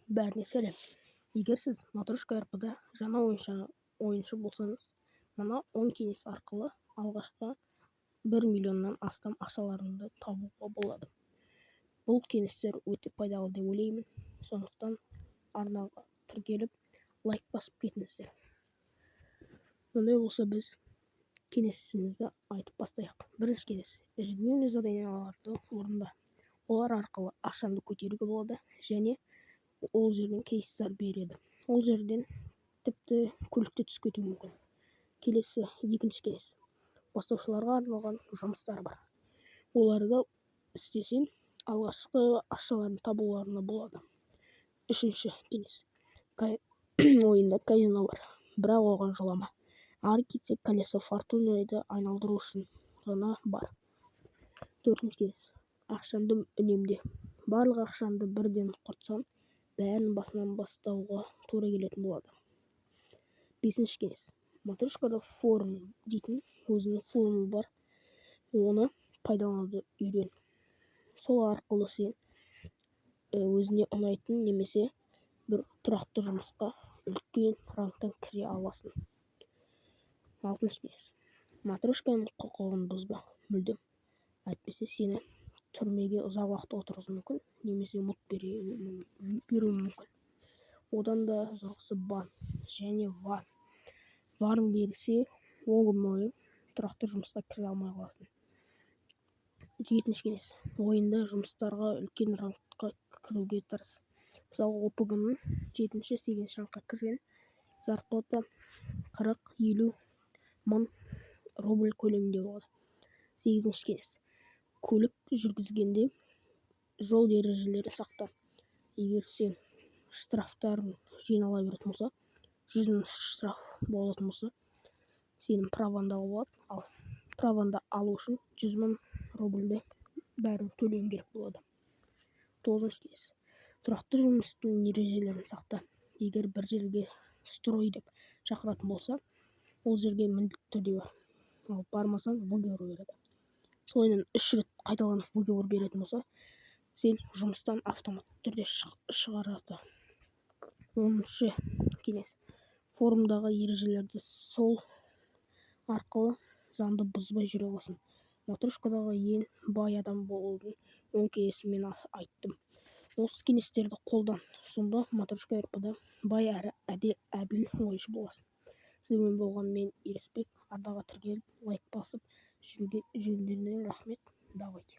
Бәріне сәлем! Егер сіз Матрешка РП-да жаңа ойыншы болсаңыз, мына 10 кеңес арқылы алғашқы 1 миллионнан астам ақшаларыңды табуға болады. Бұл кеңестер өте пайдалы деп ойлаймын. Сондықтан арнаға тіркеліп, лайк басып кетіңіздер. Ондай болса, біз кеңесімізді айтып бастайық. Бірінші кеңес: ежедневный заданияларды орында. Олар арқылы ақшаңды көтеруге болады және ол жерден кейстер береді. Ол жерден тіпті көлікте түсіп кетуі мүмкін. Келесі, екінші кеңес: бастаушыларға арналған жұмыстар бар. Оларды істесең, алғашқы ақшаларын табуларына болады. Үшінші кеңес: ойында казино бар, бірақ оған жолама. Ары кетсе, колесо фортунайды айналдыру үшін ғана бар. Төртінші кеңес: ақшаңды үнемде. Барлық ақшаңды бірден құртсаң, бәрін басынан бастауға тура келетін болады. Бесінші кеңес: Матрешкада форум дейтін өзінің форумы бар, оны пайдалануды үйрен. Сол арқылы сен өзіңе ұнайтын немесе бір тұрақты жұмысқа үлкен рангтан кіре аласың. Алтыншы кеңес: Матрешканың құқығын бұзба мүлдем, әйтпесе сені түрмеге ұзақ уақыт отырғызуы мүмкін немесе мут беруі мүмкін. Одан да зорғысы бан және вар. Варн берсе, 10 күн бойы тұрақты жұмысқа кіре алмай қаласың. Жетінші кеңес: ойында жұмыстарға үлкен рангқа кіруге тырыс. Мысалы, ОПГ ның жетінші, сегізінші рангқа кірсең, зарплата 40-50 мың рубль көлемінде болады. Сегізінші кеңес: көлік жүргізгенде жол ережелерін сақта. Егер сен штрафтарың жинала беретін болса, 100 000 штраф болатын болса, сенің праваңды алып алады. Ал праваңды алу үшін 100 000 рубльді бәрібір төлеуің керек болады. Тоғызыншы кеңес: тұрақты жұмыстың ережелерін сақта. Егер бір жерге строй деп шақыратын болса, ол жерге міндетті түрде бар. Ал бармасаң, выговор береді. Солайынан үш рет қайталанып выговор беретін болса, сен жұмыстан автоматты түрде шығарады. 10-шы кеңес: форумдағы ережелерді, сол арқылы заңды бұзбай жүре аласың. Матрешкадағы ең бай адам болудың 10 кеңесін мен айттым. Осы кеңестерді қолдан, сонда Матрешка РП-да бай әрі әділ ойыншы боласың. Сіздермен болған мен, Ирысбек. Арнаға тіркеліп, лайк басып жүргендеріңе рахмет. Давайте.